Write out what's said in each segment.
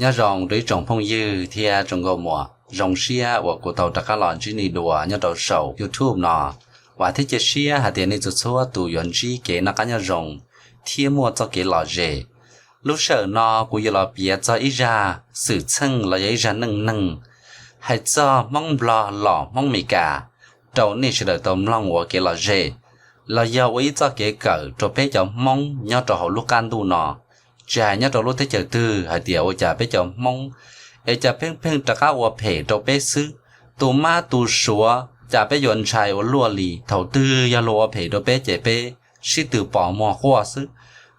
Nyob zoo rau ib tsoom phooj ywg thiab tsoom nkauj muam, zoo siab uas kuv tau rov qab los ntsib nej dua nyob rau saum YouTube no. Vam thiab cia siab hais tias nej txhua txhua tus yuav ntsib kev noj qab nyob zoo thiab muaj txoj kev lom zem. Lub sij hawm no kuv yuav los piav txog ib zaj xwm txheej los yog ib zaj neej neeg hais txog Hmoob Nplog los Hmoob Meskas rau nej sawv daws tau mloog ua kev lom zem, los yog ua ib txoj kev kawm rau peb cov Hmoob nyob rau hauv lub qab ntuj no. Tsis hais nyob rau lub teb chaws twg, hais tias ua cas peb cov Hmoob es cas pheej pheej rov qab ua phem rau peb xwb. Tus mab tus suav cas peb yuav ntshai ua luaj li, thaum twg yog luag ua phem rau peb ces peb sib tw pos muag quaj xwb.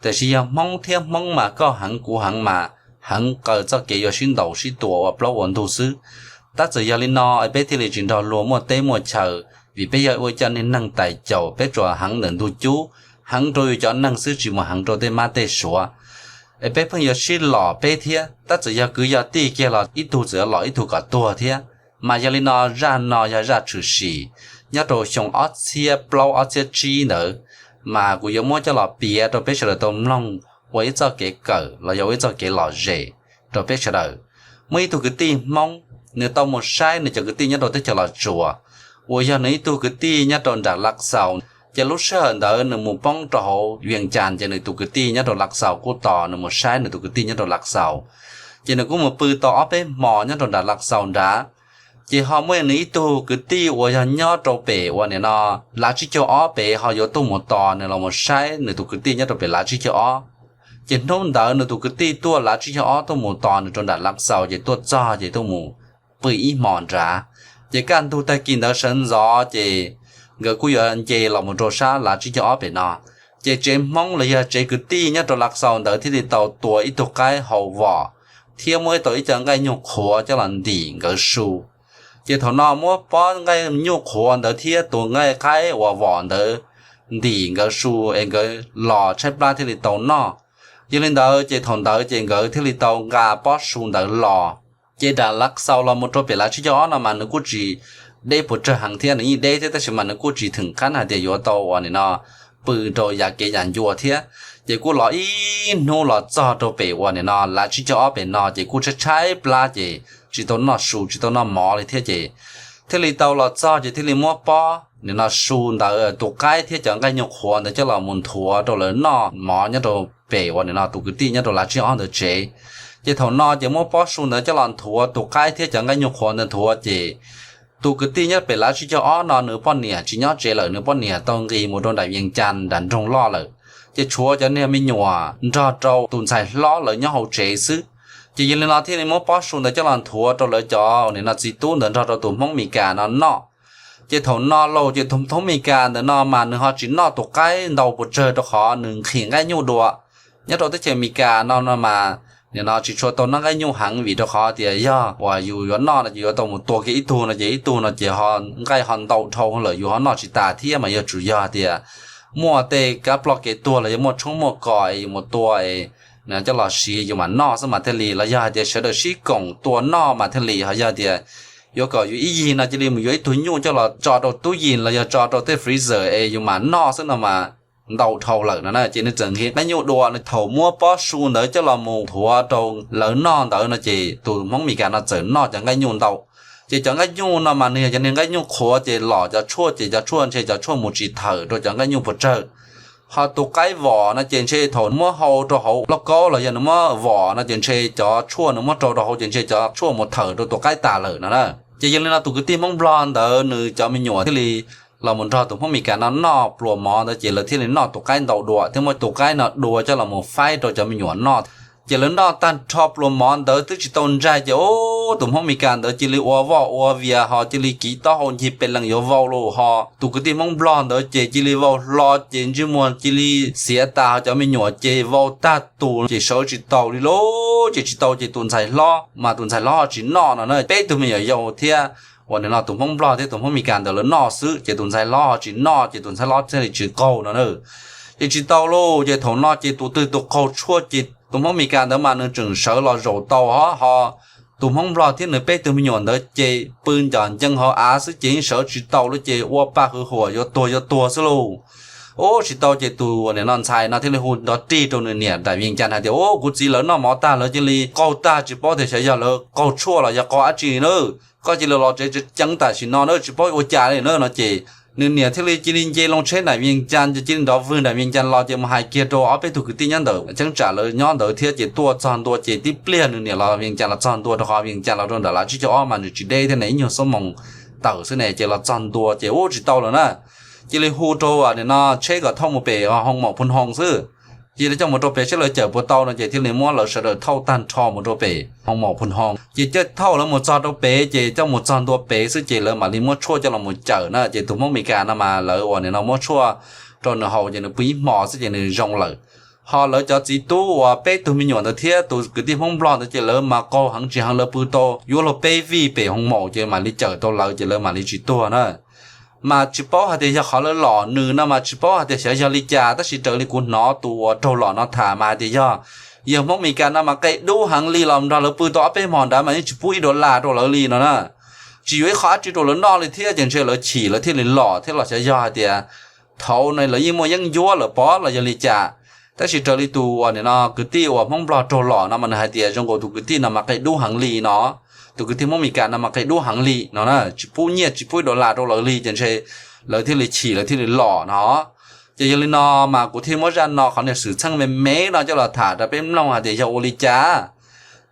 Tiam sis yog Hmoob thiab Hmoob mas koj heev kuv heev mas heev qaws txoj kev yuav sib ntaus sib tua ua plaub ua ntug xwb. Tab txawm yog li no es peb thiaj li tsis nrog luag muaj teb muaj chaw, vim peb yog ua cov niag neeg tais caus, peb tsuas heev ntawm ntug cub, heev rau yus cov neeg xwb tsis mus heev rau tej mab tej suav. Es peb pheej yuav sib los peb thiab, tab txawm yog kwv yog tij kiag los ib tug txawm yuav los ib tug kom tuag thiab. Mas yog li no zaj no yog zaj tshwm sim nyob rau xyoo ob txhiab plaub ob txhiab tsib ntawd, mas kuv yuav muab coj los piav rau peb sawv daws tau mloog ua ib txoj kev kawm los yog ua ib txoj kev lom zem rau peb sawv daws. Muaj ib tug kwv tij Hmoob, nws tau mus saib nws cov kwv tij nyob rau teb chaws Los Tsuas, uas yog nws ib tug kwv tij nyob rau nram Lav Xaus. Ces lub sij hawm ntawd nws mus poob rau hauv Vias Cas, ces nws tus kwv tij nyob rau Lav Xaus kuj tos nws mus saib nws tus kwv tij nyob rau Lav Xaus. Ces nws kuj mus pw tau ob peb hmo nyob rau nram Lav Xaus nrad. Ces ho muaj nws ib tug kwv tij uas yog nyob rau pem uas nim no Lav Tsib Caug Ob pem ho yuav tuaj mus tos nws los mus saib nws tus kwv tij nyob rau pem Lav Tsib Caug Ob. Ces hnub ntawd nws tus kwv tij tuaj Lav Tsib Caug Ob tuaj mus tos nws rau nram Lav Xaus, ces tuaj txog ces tuaj mus pw ib hmo nrad. Ces kaj ntug tag kis ntawd sawv ntxov ces nkawd kuj yuav nce los mus rau sab Lav Tsib Caug Ob pem no. Ces tsev Hmoob los yog tsev kwv tij nyob rau Lav Xaus ntawd thiaj li tau tua ib tug qaib hau vom thiab muab tau ib co nqaij nyuj qhuav coj los ntim nkawd su. Ces thaum no muab pob nqaij nyuj qhuav ntawd thiab tus nqaij qaib uas vom ntawd ntim nkawd su es nkawd los tshaib plab thiaj li tau noj. Yog li ntawd ces thaum ntawd ces nkawd thiaj li tau nqa pob su ntawd los. Ces nram Lav Xaus los mus rau pem Lav Tsib Caug Ob no mas nws kuj tsis deb puas tsawg heev thiab, nws yeej deb thiab tab sis mas nws kuj tsis theem qab hais tias yuav tau uas nim no pw rau yav kev yam ncua thiab. Ces kuj los ib hnub los txog rau pem uas nim no Lav Tsib Caug Ob pem no ces kuj tshaib tshaib plab ces tsis tau noj su tsis tau noj mov li thiab ces thiaj li tau los txog ces thiaj li muab pob nim no su ntawd, tus qaib thiab cov nqaij nyuj qhuav ntawd coj los mus nthuav rau lawv noj mov nyob rau pem uas nim no tus kwv tij nyob rau Lav Tsib Caug Ob ntawd tsev. Ces thaum no ces muab pob su ntawd coj los nthuav tus qaib thiab cov nqaij nyuj qhuav ntawd nthuav ces tus kwv tij nyob pem Lav Tsib Caug Ob no nws poj niam tsis nyob tsev lawm, nws poj niam tau nqis mus rau nram Vias Cas nram nroog loj lawm. Ces tshuav cov niag me nyuam nrog rau tus ntxhais hlob lawv nyob hauv tsev xwb. Ces yog li no thiaj li muab pob su ntawd coj los nthuav rau lawv cov nim no txiv tub ntawd nrog rau tus Hmoob Mes Kas no noj. Ces thaum no lauj ces tus Hmoob Mes Kas ntawd no mas nws ho tsis noj tus qaib ntau puas tsawg rau qhov nws nqhis nqaij nyuj dua. Nyob rau teb chaws Mes Kas no no mas nim no tsis tshua tau noj nqaij nyuj heev vim rau qhov tias yog uas yus yuav noj no ces yuav tau mus tua kiag ib tug no ces ib tug no ces ho nqaij ho ntau dhau lawm yus ho noj tsis tas thiab, mas yuav tsum yog tias muaj tej kab ploj kev tuag los yog muaj tshoob muaj kos es yus mus tua es coj los siv yus mam noj xwb mas thiaj li, los yog hais tias sawv daws sib koom tua noj mas thiaj li. Ho yog tias yuav kom yus ib yig no cia li mus yuav ib tug nyuj coj los tso rau tub yim los yog tso rau tej freezer es yus mam noj xwb no mas ntau dhau lawm no na. Ces nws txawm nqhis nqaij nyuj dua no, thaum muab pob su ntawd coj los mus nthuav rau lawv noj ntawd no ces tus Hmoob Mes Kas no txawm noj cov nqaij nyuj ntau. Ces cov nqaij nyuj no mas nws yog cov niag nqaij nyuj qhuav ces los cov tshuaj ces cov tshuaj ntshe cov tshuaj mus tsis thawm rau cov nqaij nyuj puas tsawg. Ho tus qaib vom no ces ntshe thaum muab hau rau hauv lauj kaub los yog nws muab vom no ces ntshe cov tshuaj nws muab rau rau hauv ces ntshe cov tshuaj mus thawm rau tus qaib tas lawm no na. Ces yog li no tus kwv tij Hmoob Nplog ntawd nws cov me nyuam thiaj li los mus nrog tus Hmoob Mes Kas no noj pluas mov ntawd ces lawv thiaj li noj tus qaib ntau dua thiab muab tus qaib no dua coj los mus faib rau cov me nyuam noj. Ces lawv noj tag nrho pluas mov ntawd twb tsis tau ntsais ces ub tus Hmoob Mes Kas ntawd cia li ua voj ua vias ho cia li kiv taub hau ncig pes lees yuav vau lauj. Ho tus kwv tij Hmoob Nplog ntawd ces cia li vau hlo ces ntsej muag cia li xiav tas, ho cov me nyuam ces vau tag tus ces sawv tsis taus li lauj. Ces tsis tau ces tus ntxhais hlob mas tus ntxhais hlob ho tsis noj no na, peb tug me nyuam yaus thiab uas nim no tus Hmoob Nplog thiab tus Hmoob Mes Kas ntawd lawv noj xwb ces tus ntxhais hlob ho tsis noj ces tus ntxhais hlob thiaj li tsis qaug no na. Ces tsis tau lauj, ces thaum no ces tus twg tus qaug tshuaj ces tus Hmoob Mes Kas ntawd mas nws tseem sawv los zaum tau ho, ho tus Hmoob Nplog thiab nws peb tug me nyuam ntawd ces pw ncos ncees hauv av xwb ces yeej sawv tsis tau lauj, ces ua pa hwv huam yuav tuag yuav tuag xwb lauj. Ub, tsis tau ces tus nim no ntxhais no thiaj li hu nrov rig rau nws niam nram Vias Cas hais tias, Ub, kuv txiv lawv noj mov tag lawv cia li qaug tag, tsis paub tias xyov yog lawv qaug tshuaj los yog qaug dab tsi na. Koj cia li los tsev ceev tam sim no na, tsis paub ua cas li na no ces nws niam thiaj li cia li nce loo tsheb nram Vias Cas ces cia li nrov vwg nram Vias Cas los ces mus hais kiag rau ob peb tug kwv tij nyob ntawm cheeb tsam lawv nyob ntawd thiab ces tuaj txog ntua ces tib pliag nws niam los Vias Cas los txog ntua rau qhov Vias Cas los rau nram Lav Tsib Caug Ob mas nws tsis deb thiab ne, ib nyuag xuab moos tawm xwb ne ces los txog ntua ces ub tsis tau lawm na. Cia li hu rau nim no tsheb kom thauj mus pem Hoo Maum Phu Hoo xwb. Cia li coj mus rau pem saib lawv cawm puas tau no ces thiaj li muab lawv sawv daws thauj tag nrho mus rau pem Hoo Maum Phu Hoo. Ces coj thauj lawv mus txog rau pem ces coj mus txog ntua pem xwb ces lawv mam li muab tshuaj coj los mus cawm na. Ces tus Hmoob Mes Kas no mas lawv uas nim no muab tshuaj rau nws haus ces nws pw ib hmos xwb ces nws zoo lawm. Ho lawv cov txiv tub uas peb tug me nyuam ntawd thiab tus kwv tij Hmoob Nplog ntawd ces lawv mas qaug heev tsis heev, lawv pw tau yuav luag peb vij pem Hoo Maum ces mam li cawm tau lawv ces lawv mam li tsis tuag na. Mas tsis paub hais tias yog qhov lawv lom nws no mas tsis paub hais tias xyov yog li cas, tab sis raws li kuv hnov tus uas raug lom no tham mas hais tias yog, yog Hmoob Mes Kas no mas qe dub heev li los nrog lawv pw tau ob peb hmo nrad mas yeej tsis pub ib dollar rau lawv li no na. Tsis yuav ib qho dab tsi rau lawv noj li thiab ces ntshe lawv chim lawv thiaj li lom thiab los xyov yog hais tias thaum no lawv yeej muaj yeeb ncuab lawm pov los yog li cas. Tab sis raws li tus uas nim no kwv tij uas Hmoob Nplog raug lom no mas nws hais tias zoo nkaus tus kwv tij no mas qe dub heev li no, tus kwv tij Hmoob Mes Kas no mas qe dub heev li no na, tsis pub nyiaj tsis pub ib dollar rau lawv li ces ntshe lawv thiaj li chim lawv thiaj li lom no. Ces yog li no mas kuv thiaj muab zaj no qhov niag xwm txheej me me no coj los tham rau peb mloog hais tias yog ua li cas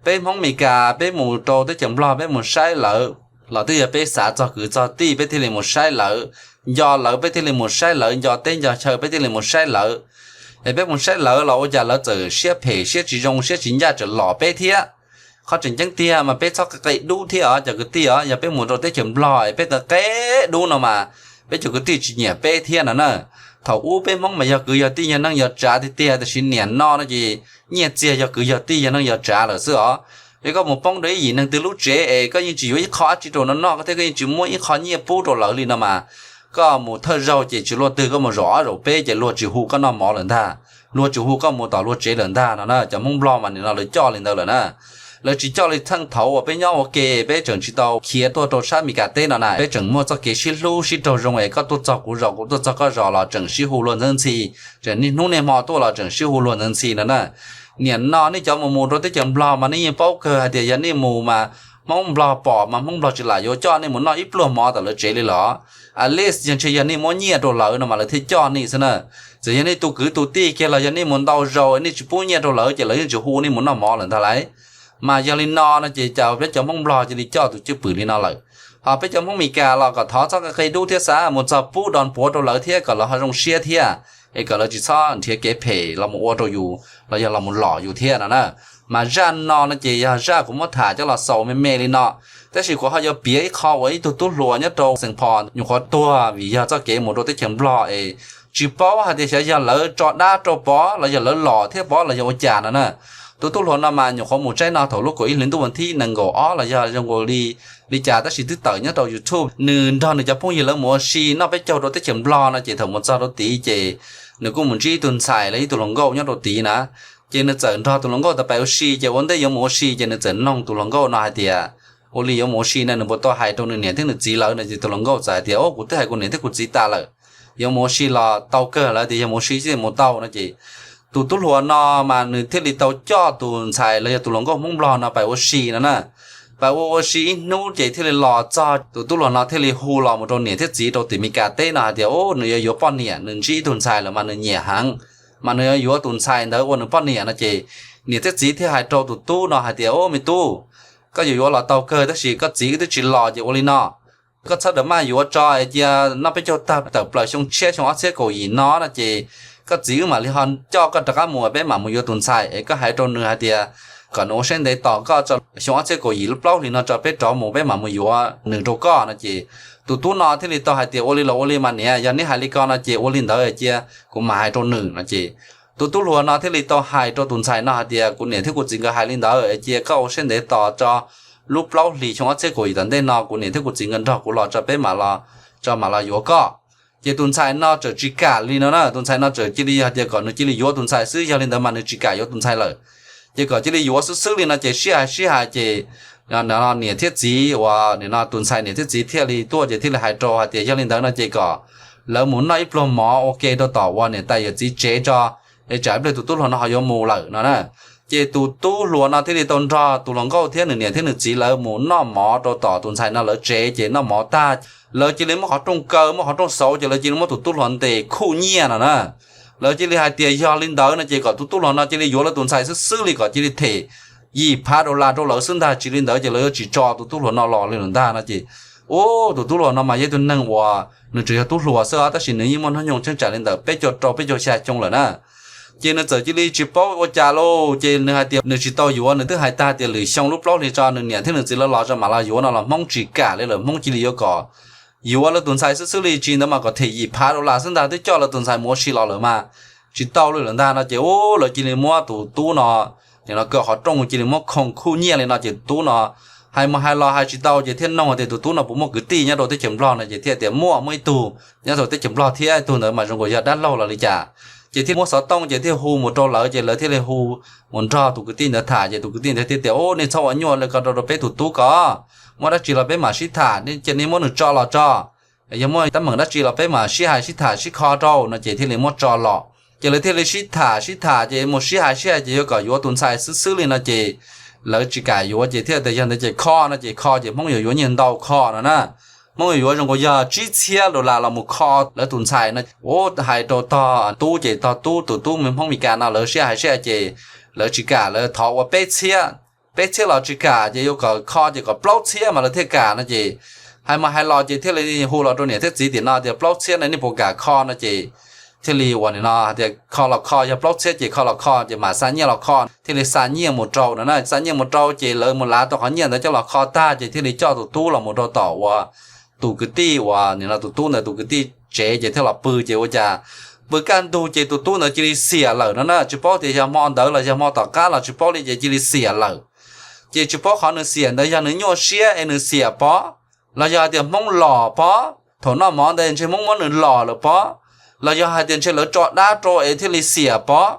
peb Hmoob Mes Kas peb mus rau teb chaws Nplog peb mus saib lawv los twb yog peb xav txog kwv txog tij peb thiaj li mus saib lawv, nco lawv peb thiaj li mus saib lawv, nco teb nco chaw peb thiaj li mus saib lawv. Es peb mus saib lawv los ua cas lawv txawm siab phem siab tsis zoo siab tsis ncaj tseem lom peb thiab. Qhov tseem ceeb tiag mas peb txhob qe dub thiab os cov kwv tij os, yog peb mus rau teb chaws Nplog es peb qe dub no mas peb cov kwv tij tsis nyiam peb thiab no na. Thaum ub peb Hmoob mas yog kwv yog tij yog neej yog tsav tiag tiag, tab sis niam no no ces nyiaj txiag yog kwv yog tij yog neej yog tsav lawm xwb os. Es koj mus poob rau ib yim neeg twg lub tsev es koj yeej tsis yuav ib qho dab tsi rau no noj thiab koj yeej tsis muab ib qho nyiaj pub rau lawv li no mas koj mus thawj zaug ces tsis luaj twg koj mus zaum ob zaum peb ces luag tsis hu koj noj mov lawm ntag, luag tsis hu koj mus tom luag tsev lawm ntag no na. Cov Hmoob Nplog mas nim no lawv coj li ntawd lawm na. Lawv tsis coj li txheej thaud uas peb nyob ua ke peb tseem tsis tau khiav tuaj rau sab Mes Kas teb no na, peb tseem muaj txoj kev sib hlub sib raug zoo es koj tuaj txog kuv zos kuv tuaj txog koj zos los tseem sib hu luag ntxhi ntxhi, tseem niaj hnub niaj hmo tuaj los tseem sib hu luag ntxhi ntxhi no na. Niam no nej cov mus mus rau teb chaws Nplog mas nej yeej paub kawg hais tias yog nej mus mas Hmoob Nplog pom mas Hmoob Nplog tsis lam yuav coj nej mus noj ib pluag mov tom lawv tsev li los. At least yog ntshe yog nej muab nyiaj rau lawv no mas lawv thiaj coj nej xwb na. Txawm yog nej tus kwv tus tij kiag los yog nej mus ntau zaus nej tsis pub nyiaj rau lawv ces lawv yeej tsis hu nej mus noj mov lawm ntag lauj. Mas yog li no no ces cas peb cov Hmoob Nplog cia li coj tus cwj pwm li no lawm. Ho peb cov Hmoob Mes Kas los kom thov txhob qe dub thiab xav mus txog pub đòn bẩy rau lawv thiab kom lawv ho zoo siab thiab, es kom lawv tsis txhob nrhiav kev phem los mus ua rau yus los yog los mus lom yus thiab no na. Mas zaj no no ces yog zaj kuv muab tham coj los xaus me me li no, tab sis kuv ho yuav piav ib qho uas ib tug tub hluas nyob rau Xeem Phos nyuam qhuav tuag vim yog txoj kev mus rau teb chaws Nplog es tsis paub hais tias xyov yog lawv tso dab rau pov los yog lawv lom thiab pov los yog ua cas no na. Tus tub hluas no mas nyuam qhuav mus tsaib no thaum lub kaum ib hlis ntuj vas thib nees nkaum ob los yog zoo nkaus li li cas tab sis twb tawm nyob rau YouTube. Nws nrog nws cov phooj ywg lawv mus ua si noj peb caug rau teb chaws Nplog no ces thaum mus txog rau tid ces nws kuj mus ntsib ib tug ntxhais los ib tug hluas nkauj nyob rau tid na. Ces nws txawm nrog tus hluas nkauj ntawd pais ua si, ces ua ntej yuav mus ua si ces nws txawm noog tus hluas nkauj no hais tias, ua li yuav mus ua si na nws puas tau hais rau nws niam thiab nws txiv lawv no ces tus hluas nkauj txawm hais tias, o, kuv twb hais kuv niam thiab kuv txiv tas lawm, yuav mus ua si los tau kawg, lawv tias yog mus ua si xwb mus tau no ces tus tub hluas no mas nws thiaj li tau coj tus ntxhais los yog tus hluas nkauj Hmoob Nplog no pais ua si no na. Pais ua ua si ib hnub ces thiaj li los txog, tus tub hluas no thiaj li hu los mus rau niam thiab txiv rau tim Mes Kas teb no hais tias, o, nws yuav yuav poj niam, nws ntsib ib tug ntxhais lawm mas nws nyiam heev, mas nws yuav yuav tus ntxhais ntawd ua nws poj niam no ces niam thiab txiv thiaj hais rau tus tub no hais tias, o, me tub, koj yuav yuav los tau kawg tab sis koj txiv wb twb tsis los ces ua li no, koj txhob rawm maj yuav tso es cia noj peb caug tag tawm plaws xyoo tshiab xyoo ob txhiab kaum yim no no ces koj txiv wb mam li ho coj koj rov qab mus peb mam mus yuav tus ntxhais es koj hais rau nws hais tias kom nws ua siab ntev tos koj tso, xyoo ob txhiab kaum yim lub plaub hlis no tso peb rov mus peb mam mus yuav nws rau koj no ces tus tub no thiaj li tau hais tias, ua li los ua li mas niam, yog neb hais li ko no ces ua li ntawd cia kuv mam hais rau nws no ces tus tub hluas no thiaj li tau hais rau tus ntxhais no hais tias, kuv niam thiab kuv txiv nkawd hais li ntawd es cia koj ua siab ntev tos tso, lub plaub hlis xyoo ob txhiab kaum yim tom ntej no kuv niam thiab kuv txiv nkawd nrog kuv los tso peb mam los, tso mam los yuav koj. Ces tus ntxhais no txawm tsis kam li no na, tus ntxhais no txawm cia li hais tias kom nws cia li yuav tus ntxhais xwb, yog li ntawd mas nws tsis kam yuav tus ntxhais lawm, ces kom cia li yuav xwb xwb li no ces sib hais sib hais ces niam thiab txiv uas nim no tus ntxhais niam thiab txiv thiaj li tuaj ces thiaj li hais rau hais tias yog li ntawd no ces kom lawv mus noj ib pluag mov ua ke rau tom uas niam tais yawm txiv tsev tso, es tsam ib pliag tus tub hluas no ho yuav mus lawm no na. Ces tus tub hluas no thiaj li tau nrog tus hluas nkauj thiab nws niam thiab nws txiv lawv mus noj mov rau tom tus ntxhais no lawv tsev. Ces noj mov tag, lawv cia li muab qhov rooj kaw, muab qhov rooj xauv, ces lawv cia li muab tus tub hluas ntes khuj nyiaj no na. Lawv cia li hais tias yog li ntawd no ces kom tus tub hluas no cia li yuav lawv tus ntxhais xwb xwb li, kom cia li them yim phav dollar rau lawv xwb ntag, tsis li ntawd ces lawv yuav tsis tso tus tub hluas no los li lawm ntag no ces, ub, tus tub hluas no mas yog ib tug neeg uas nws tsuas yog tub hluas xwb os, tab sis nws yeej muaj hnub nyoog cheeb tsam li ntawm peb caug rau peb caug xya xyoo lawm na. Ces nws txawm cia li tsis paub ua cas lauj, ces nws hais tias nws tsis tau yuav, nws twb hais tag tias lwm xyoo lub plaub hlis tso nws niam thiab nws txiv lawv los tso mam los yuav no los Hmoob tsis kam li lawm, Hmoob cia li yuav kom yuav lawv tus ntxhais xwb xwb li, tsis ntawd mas kom them yim phav dollar xwb ntag, twb coj lawv tus ntxhais mus ua si los lawm mas tsis tau li lawm ntag no ces, ub, lawv cia li muab tus tub no, nim no kaw qhov rooj cia li muab khoom khuj nyiaj li no ces tus tub no hais mus hais los hais tsis tau ces thiaj nug tias tus tub no puas muaj kwv tij nyob rau teb chaws Nplog no ces thiaj tias muaj, muaj ib tug nyob rau teb chaws Nplog thiab, ib tug ntawd mas zoo nkaus yog dab laug los li cas. Ces thiaj muab xov tooj ces thiaj hu mus rau lawv, ces lawv thiaj li hu mus nrog tus kwv tij ntawd tham, ces tus kwv tij ntawd thiaj tias, ub, nej txhob ua nyuaj li ko rau rau peb tus tub ko, muaj dab tsi los peb mam sib tham, ces nej muab nws tso los tso, yog muaj teeb meem dab tsi los peb mam sib hais sib tham sib kho rau no ces thiaj li muab tso los. Ces lawv thiaj li sib tham sib tham ces mus sib hais sib hais ces yuav kom yuav tus ntxhais xwb xwb li no ces lawv tsis kam yuav ces thiaj tias yog ntawd ces kho no ces kho ces Hmoob yuav yuav nyiaj ntau kho no na. Hmoob yuav yuav zoo nkaus yog tsib txhiab dollar los mus kho lawv tus ntxhais no. Ub, hais rau tog tub ces tog tub, tus tub Hmoob Mes Kas no lawv sib hais sib hais ces lawv tsis kam, lawv thov ua peb txhiab, peb txhiab los tsis kam ces yuav kom kho ces kom plaub txhiab mas lawv thiaj kam no ces hais mus hais los ces thiaj li hu los rau niam thiab txiv tiam no tias plaub txhiab no nej puas kam kho no ces thiaj li ua nim no tias kho los kho, yog plaub txhiab ces kho los kho ces mam xa nyiaj los kho, thiaj li xa nyiaj mus rau no na. Xa nyiaj mus rau ces lawv mus lav tau qhov nyiaj ntawd coj los kho tag ces thiaj li coj tus tub los mus rau tom uas tus kwv tij uas nim no tus tub ntawd tus kwv tij tsev ces thiaj los pw ces ua cas pw kaj ntug ces tus tub ntawd cia li xiam lawm no na. Tsis paub tias yog hmo ntawd los yog hmo tom qab los tsis paub li ces cia li xiam lawm. Ces tsis paub qhov nws xiam ntawd yog nws nyuaj siab es nws xiam pov, los yog hais tias Hmoob lom pov, thaum noj mov ntawd ntshe Hmoob muab nws lom lawm pov, los yog hais tias ntshe lawv tso dab rau es thiaj li xiam pov.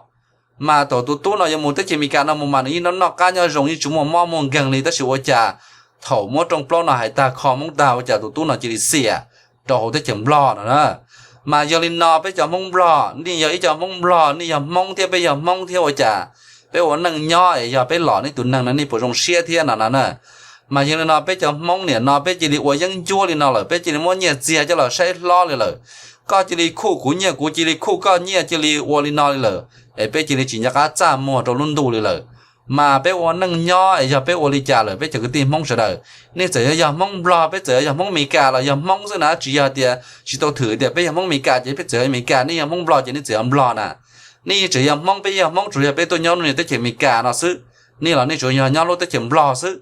Mas thaum tus tub no yuav mus teb chaws Amelikas no mus mas nws yeej noj noj qab nyob zoo yeej tsis muaj mob muaj nkeeg li, tab sis ua cas thaum muab rooj plaub no hais tag kho Hmoob tag ua cas tus tub no cia li xiam rau hauv teb chaws Nplog no na. Mas yog li no peb cov Hmoob Nplog, nej yog ib co Hmoob Nplog, nej yog Hmoob thiab peb yog Hmoob thiab ua cas peb ua neej nyob es yog peb lom nej tus neeg no nej puas zoo siab thiab no no na. Mas yog li no peb cov Hmoob niam no peb cia li ua yeeb ncuab li no lawm, peb cia li muab nyiaj txiag coj los saib hlob li lawm. Koj cia li khuj kuv nyiaj, kuv cia li khuj koj nyiaj, cia li ua li no li lawm, es peb cia li tsis nco qab txaj muag rau lub ntuj li lawm. Mas peb ua neej nyob es yog peb ua li cas lawm peb cov kwv tij Hmoob sawv daws, nej txawm yuav yog Hmoob Nplog, peb txawm yuav yog Hmoob Amelikas los yog Hmoob xwb na, tsis yog tias tsis tau thwm tias peb yog Hmoob Amelikas ces peb txawm yog Amelikas, nej yog Hmoob Nplog ces nej txawm yog Nplog na. Nej tsuas yog Hmoob, peb yog Hmoob, tsuas yog peb tuaj nyob lub niag teb chaws Amelikas no xwb, nej los nej tsuas yog nyob lub teb chaws Nplog xwb.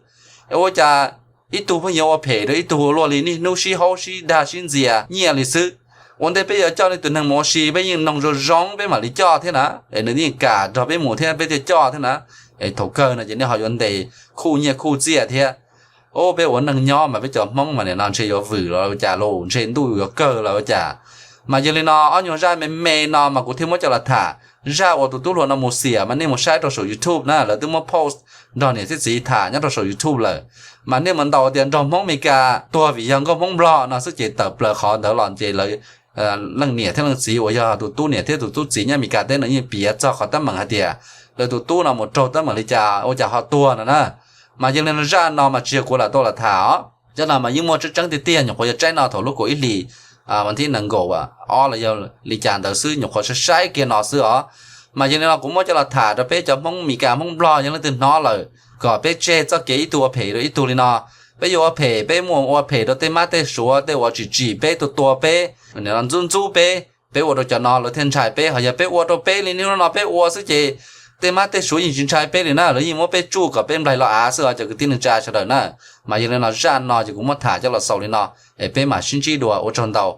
Es ua cas ib tug pheej yuav ua phem rau ib tug luaj li, niaj hnub sib haub sib dag sib ntxias nyiaj li xwb. Ua ntej peb yuav coj nej tus neeg mus ua si peb yeej noog zoo zoo peb mam li coj thiab na, es nws yeej kam nrog peb mus thiab peb thiaj coj thiab na. Es thaum kawg no ces nej ho yuav ntes khuj nyiaj khuj txiaj thiab. Ub, peb ua neej nyob mas peb cov Hmoob mas nim no ntshe yuav vwm los ua cas lauj, ntshe ntuj yuav kawg los ua cas. Mas yog li no ob nyuag zaj me me no mas kuv thiaj muab coj los tham. Zaj uas tus tub hluas no mus xiam mas nej mus saib rau saum YouTube na, lawv twb muab post nrog niam thiab txiv tham nyob rau saum YouTube lawm. Mas nej mus ntaus tias nrog Hmoob Amelikas tuag vim yog nkauj Hmoob Nplog no xwb ces tawm plaws qhov ntawd los ces lawv leej niam thiab leej txiv uas yog tus tub niam thiab tus tub txiv nyob Amelikas teb no yeej piav txog qhov teeb meem hais tias lawv tus tub no mus raug teeb meem li cas ua cas ho tuag no na. Mas yog li no zaj no mas tsis yog kuv lam tau los tham os, zaj no mas yeej muaj tseeb tseeb tiag tiag, nyuam qhuav yog tsaib no thaum lub kaum ib hlis vas thib nees nkaum ob los yog li cas ntawd xwb, nyuam qhuav saib saib kiag no xwb os. Mas yog li no kuv muab coj los tham rau peb cov Hmoob Amelikas Hmoob Nplog yog leej twg hnov lawm kom peb tseg txoj kev ib tug ua phem rau ib tug li no. Peb yuav ua phem peb muaj ua phem rau tej mab tej suav, tej uas tsim tsim peb, tua tua peb, ntxub ntxub peb, peb ua rau cov no lawv thiaj ntshai peb. Ho yog peb ua rau peb li niaj hnub no peb ua xwb ces tej mab tej suav yeej tsis ntshai peb li na, lawv yeej muab peb tsuj kom peb nplaig los av xwb os cov kwv tij neej tsa sawv daws na. Mas yog li no zaj no ces kuv muab tham coj los xaus li no, es peb mam sib ntsib dua, ua tsaug ntau.